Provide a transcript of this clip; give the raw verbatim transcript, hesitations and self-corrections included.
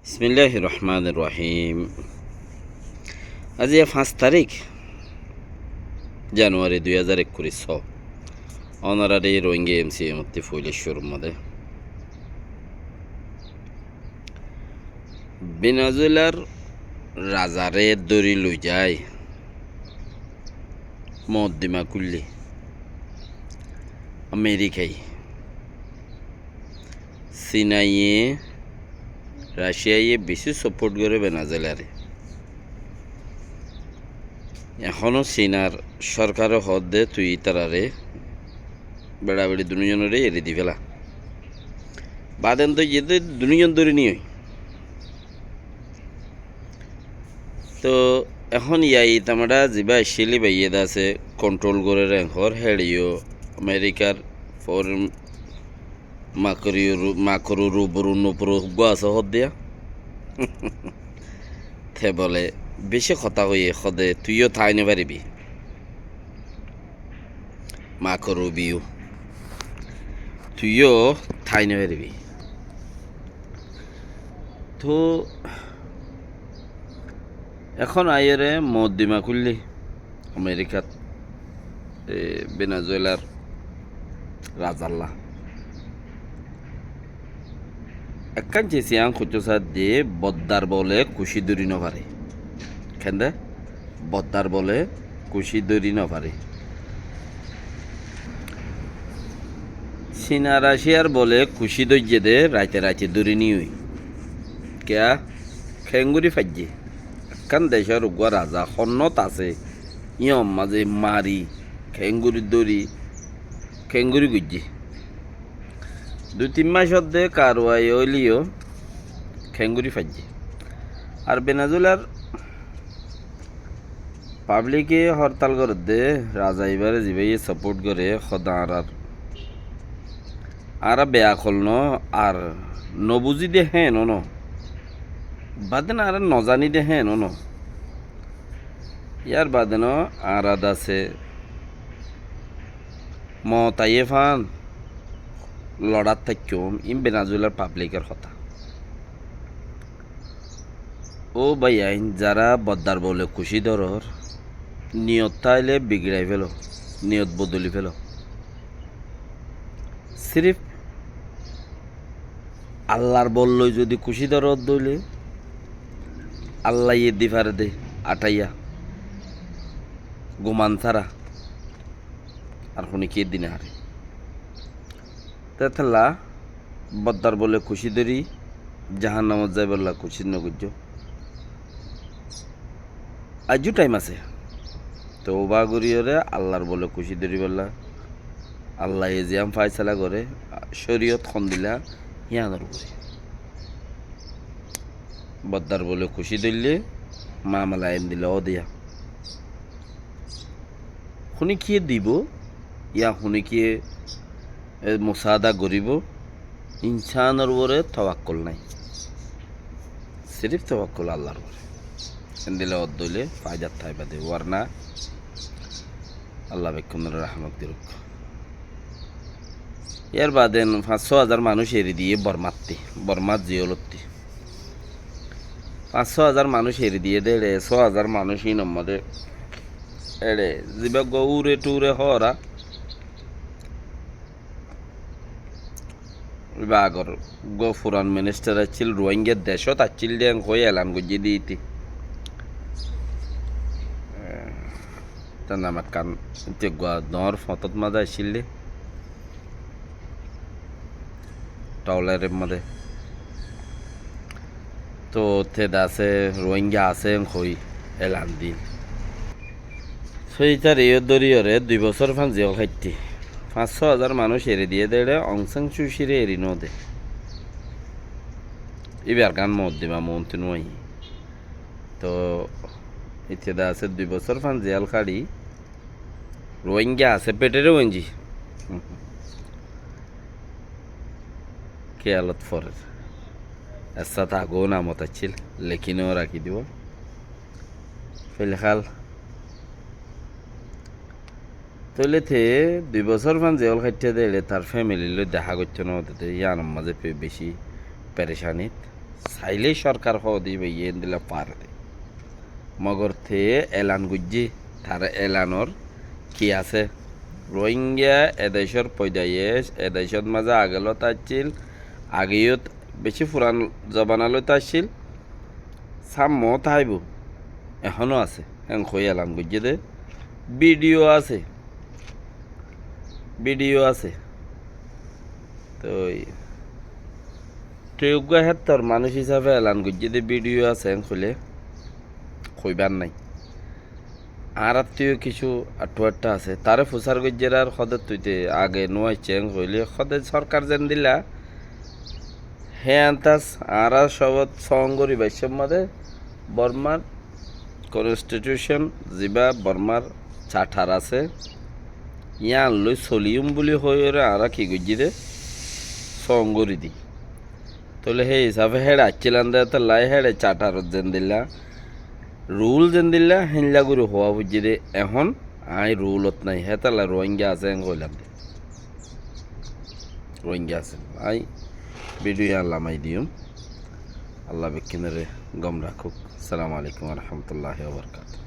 Bismilláhir rohmánir rohím. Aijja fañs tarík januwari dui házar ekkuri só. Ónorare Rohingya M C M ottú foila cúrur mazé Benezuelar razare dóri loi zai moddima kúille Amerikaye, Sinaye, Raciyaye bicí soport goré Benezuelare. Ehóno Sinar sorkare hoódde tui ítarare beçabeçi duníyonoré eri di féla. Baden toi ziyóde duníyon dóri niyói. Tóu ehón yai tamada zibá accíl íba iyé de asé kontrol gorér enhór héçe yó Amerikar foren makuru, makuru ruburu nupuru eggúa asé hoóddiya. Te bole bicí hotá hoiyé hoóde tui yó tái nofaribí. Marco Rubio, tui yó tái nofaribí. Tóu ehón aiyóre moddima kúille Amerikat, e, Benezuelar razalla. Ekkán sis yián hoitó saádde, boddar bole kucí dóri nofaré. Kende? Boddar bole kucí dóri nofaré. Sina Raciyar bole kucí dóijje de raite raite dóri niyói. Kiyá? Keéngorí faijje? Ekkán decór uggúa raza honnót asé, yían mazé mari, keéngorí dóri, keéngorí goijjé? Dui tin mac ódde karuwai óileyo keéngorí faijje? Ar Benezuelar pablike hortal gorédde, raza ibáre zibáye soport goré, hoódde añárar, añára beakol no, ar nobuzí de héen no, baden añára nozaní de héen no. Yár bade no añára de asé moot aiyé fán loçát táikkon, iín Benezuelar pablikor hotá. Ó báiyain, zará boddar bole kucí dórer, niyot táile bigirai félo, niyot bodoli félo. Sirif Allar bol loi zodi kucí dórer dóile, Allaye di fare de aṭaiya, guman sára, ar honikiyé di no fare. Tetella boddar bole kucí dóri jahannamot zaibolla kucí no goijjó. Aijjó thaim asé. Touba goríyoré Allar bole kucí dóribolla. Allaye ziyán fáisala goré, córiyot hondila, híyanor uore. Boddar bole kucí dóille, mamala endila ódeya. Honikiyé dibo, ya honikiyé, e, musaada goríbo, insánor uore towakkol nái. Sirif towakkol Allar uore. Endila ódde óile faidat táiba de, warna Alla bekkúnore rahmot goruk. Yar bade fañs só hazar manúic eri diyé Bormattí, Bormat ziyolottí. Fañs só hazar manúic eri diyé de, ere só hazar manúic inor modé ere zibá uggúa ure ture hóra. Ibá agor uggúa furan ministar accíl, Ruáinga decót accíl de en hoi elan goijjé de íte. Tar nam ekkán íte uggúa doñr fotót mazé accíl de. Trawlerer modé. Tóu te de asé, Ruáinga asé en hoi elan din. Sóitar iyó dóriyoré dui bosór fán ziyól háitte. Fañs só hazar manúic eri diyé de ere Ong San Suu Kyi re eri no de. Íbar gán moddima montí no aiyé. Tóu íte de asé dui bosór fán ziyól hári Ruáinga asé, peṭere wenji. Kiyalot forer. Essa ta agó namot accíl, lekin ó rakí dibo. Filhál. Tóile te dui bosór fán ziyól háitte de ere tar femili loi dehá goittó no de, yíanor mazé fe-, beci perecanit. Sailé sorkar hoóde íba yían endilla fare de. Mogor te elan goijjé, tar elanor ki asé? Rohingya e decór foidaiyac, e decót mazé age lóti accíl, age yó beci furan zobana lóti accíl, sammo táibo, ehóno asé, héen hoi elan goijjé de. Bidiyó asé, bidiyó asé. Toi, toi uggwá héttor manúic hísafe elan goijjé de bidiyó asé, héen hoilé hoibár nái. Añárattú yó kissú aththu aththa asé. Taré fusár goijjér ar hoóde tui te age no aiccé, héen hoilé hoóde sorkar zendilla, héen tas añára sobot song gorí baiccór mazé Bormar konstitiucon, zibá Bormar carthar asé, yían loi soliyum buli hoiyóre añára ki goijjí de, song gorí di. Tóile hé hísafe héçe accílam de, hétolla héçe cartharot zendilla, rul zendilla, héndilla gorí hoó foijjé de. Ehón aññí rulot nái, hétolla Rohingya asé, héen hoilam de. Rohingya asé. Aññí bidiyó yían lamai diyum. Allah bekkúnoré gom rakók. Assalamu alaikum wa rahmatullahi wa barakatuhu.